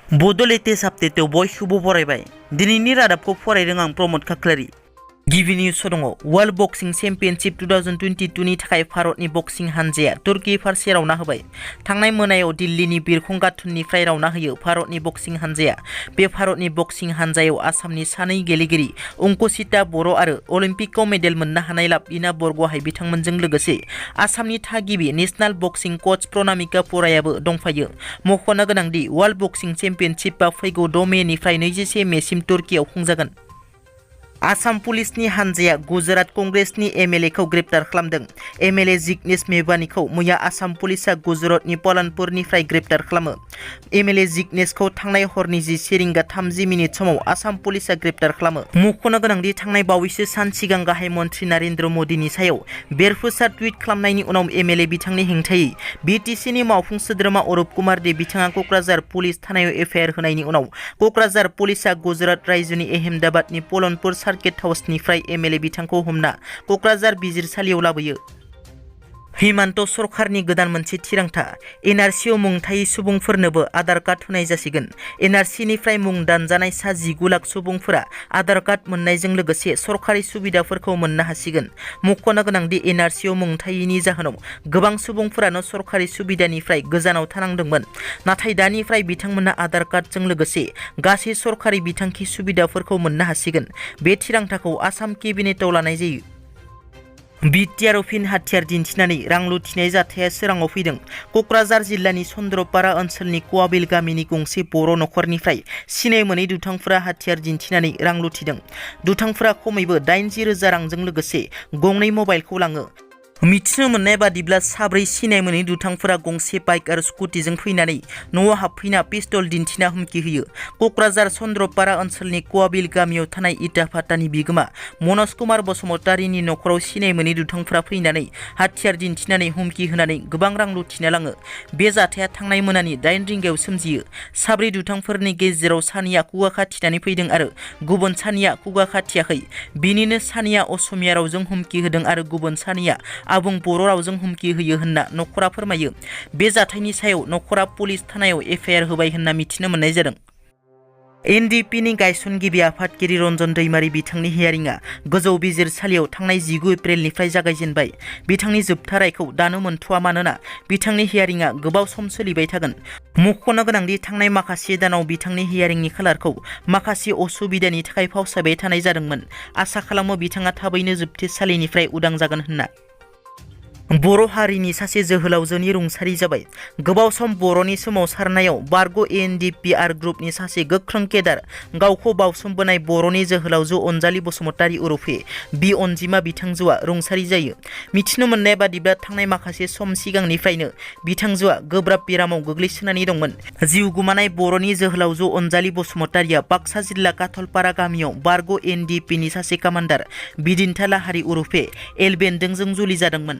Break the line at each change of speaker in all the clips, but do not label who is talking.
बड' लेटेस्ट आपडेटआव बयखौबो बरायबाय। दिनैनि रादाबखौ फरायदों आं प्रमद खाख्लारि। गिबि निउसआव दङ वर्ल्ड बक्सिं चेम्पियनशिप 2022 नि थाखाय भारतनि बक्सिं हानजाया तुर्की फारसे रावना होबाय। थांनाय मोनायाव दिल्लीनि बिरखं गाथोननिफ्राय रावना होयो भारतनि बक्सिं हानजाया। बे भारतनि बक्सिं हानजायाव आसामनि सानै गेलेगिरि अंकुशिता बर' आरो अलिम्पिकआव मेडेल मोननो हानाय लाभलिना बरग'हाय बिथांमोनजों लोगोसे आसामनि थागिबि नेशनेल बक्सिं कच प्रनामिका बरायाबो दंफायो। मख'नो गोनांदि वर्ल्ड बक्सिं चेम्पियनशिपआ फैगौ 6 मेनिफ्राय 21 मेसिम तुर्कीआव खुंजागोन। आसाम पुलिसनि हानजाया गुजरात कंग्रेसनि एमएलएखौ ग्रेप्तार खालामदों। एमएलए जिग्नेश मेवानीखौ मैया आसाम पुलिसआ गुजरातनि पलानपुरनिफ्राय ग्रेप्तार खालामो। एमएलए जिग्नेशखौ थांनाय हरनि 10:30 समाव आसाम पुलिसआ ग्रेप्तार खालामो। मख'नो गोनांदि थांनाय बावैसो सान सिगां गाहाय मन्त्रि नरेन्द्र मोदीनि सायाव बेरफुसार टुइट खालामनायनि उनाव एमएलए बिथांनि हेंथायै बिटिसिनि मावफुं सोद्रोमा अरुप कुमार दे बिथाङा क'क्राझार पुलिस थानायाव एफआइआर होनायनि उनाव क'क्राझार पुलिसआ गुजरात रायजोनि अहमदाबादनि पलनपुर सार्किट हाउसनिफ्राय एमएलए बिथांखौ हमना क'क्राझार बिजिरसालियाव लाबोयो। हिमान्त सरकारनि गोदान मोनसे थिरांथा। एनआरसिआव मुं थायै सुबुंफोरनोबो आधार कार्ड होनाय जासिगोन। एनआरसिनिफ्राय मुं दानजानाय सा 19 लाख सुबुंफोरा आधार कार्ड मोननायजों लोगोसे सरकारि सुबिदाफोरखौ मोननो हासिगोन। मख'नो गोनांदि एनआरसिआव मुं थायैनि जाहोनाव गोबां सुबुंफोरानो सरकारि सुबिदानिफ्राय गोजानाव थानांदोंमोन। नाथाय दानिफ्राय बिथांमोना आधार कार्डजों लोगोसे गासै सरकारि बिथांखि सुबिदाफोरखौ मोननो हासिगोन। बे थिरांथाखौ आसाम केबिनेटआव लानाय जायो। BTR फिन हाथियार दिन्थिनानै रां लुथिनाय जाथाया सोराङाव फैदों। क'क्राझार जिल्लानि चन्द्रपारा ओनसोलनि कवाबिल गामिनि गंसे बर' नखरनिफ्राय सिनाय मोनै दुथांफोरा हाथियार दिन्थिनानै रां लुथिदों। दुथांफोरा खमैबो 80,000 रांजों लोगोसे गंनै मबाइलखौ लाङो। मिथिनो मोननाय बादिब्ला साब्रै सिनाय मोनै दुथांफोरा गंसे बाइक आरो स्कुटिजों फैनानै न'आव हाबफैना पिस्तल दिन्थिना हुमखि होयो। क'क्राझार चन्द्रपारा ओनसोलनि कवाबिल गामियाव थानाय इटा भाटानि बिगोमा मनज कुमार बसुमतारीनि नखराव सिनाय मोनै दुथांफोरा फैनानै हाथियार दिन्थिनानै हुमखि होनानै गोबां रां लुथिना लाङो। बे जाथाया थांनाय मोनानि 8 रिंगायाव सोमजियो। साब्रै दुथांफोरनि गेजेराव सानैया खुगा खाथिनानै फैदों आरो गुबुन सानैया खुगा खाथियाखै। बिनिनो सानैया असमिया रावजों हुमखि होदों आरो गुबुन सानैया आबुं बर' रावजों हुमखि होयो होनना नखरा फोरमायो। बे जाथायनि सायाव नखरा पुलिस थानायाव एफआइआर होबाय होनना मिथिनो मोननाय जादों। एनडिपिनि गायसनगिरि आफादगिरि रन्जन दैमारी बिथांनि हियारिंआ गोजौ बिजिरसालियाव थांनाय 19 एप्रिलनिफ्राय जागायजेनबाय। बिथांनि जोबथा रायखौ दानो मोनथ'वा मानोना बिथांनि हियारिंआ गोबाव सम सोलिबाय थागोन। मख'नो गोनांदि थांनाय माखासे दानाव बिथांनि हियारिंनि खालारखौ माखासे असुबिदानि थाखाय फावसायबाय थानाय जादोंमोन। आसा खालामो बिथाङा थाबैनो जोबथेसालिनिफ्राय उदां जागोन होनना। बर' हारिनि सासे जोहोलावजोनि रुंसारि जाबाय। गोबाव सम बर'नि सोमावसारनायाव बारग' एनडिपिआर ग्रुपनि सासे गोख्रों केडार गावखौ बावसोमबोनाय बर'नि जोहोलावजो अनजालि बसुमतारी उरुफे बि अनजिमा बिथांजोआ रुंसारि जायो। मिथिनो मोननाय बादिब्ला थांनाय माखासे सम सिगांनिफ्रायनो बिथांजोआ गोब्राब बेरामाव गोग्लैसोनानै दंमोन। जिउ गोमानाय बर'नि जोहोलावजो अनजालि बसुमतारीया बाक्सा जिल्ला काथलपारा गामियाव बारग' एनडिपिनि सासे कामान्डार बिदिन्था लाहारी उरुफे एल बेन्दोंजों जुलि जादोंमोन।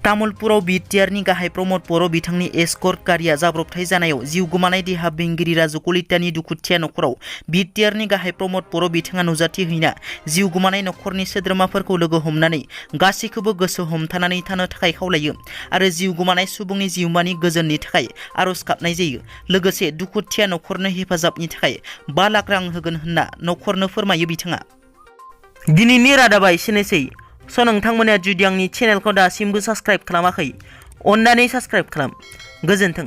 तामुलपुराव BTRनि गाहाय प्रमद बर' बिथांनि एस्कर्ट गारिया जाब्रबथाय जानायाव जिउ गोमानाय देहा बेंगिरि राजु कलितानि दुखुथिया नखराव BTRनि गाहाय प्रमद बर' बिथाङा नुजाथि हैना जिउ गोमानाय नखरनि सोद्रोमाफोरखौ लोगो हमनानै गासैखौबो गोसो हमथानानै थानो थाखाय खावलायो आरो जिउ गोमानाय सुबुंनि जिउमानि गोजोननि थाखाय आरज गाबनाय जायो। लोगोसे दुखुथिया नखरनो हेफाजाबनि थाखाय 5 लाख रां होगोन होनना नखरनो फोरमायो बिथाङा। दिनैनि रादाबा एसेनोसै। नोंथांमोना जुदि आंनि चेनेलखौ दासिमबो साबस्क्राइब खालामाखै अन्नानै साबस्क्राइब खालाम। गोजोन्थों।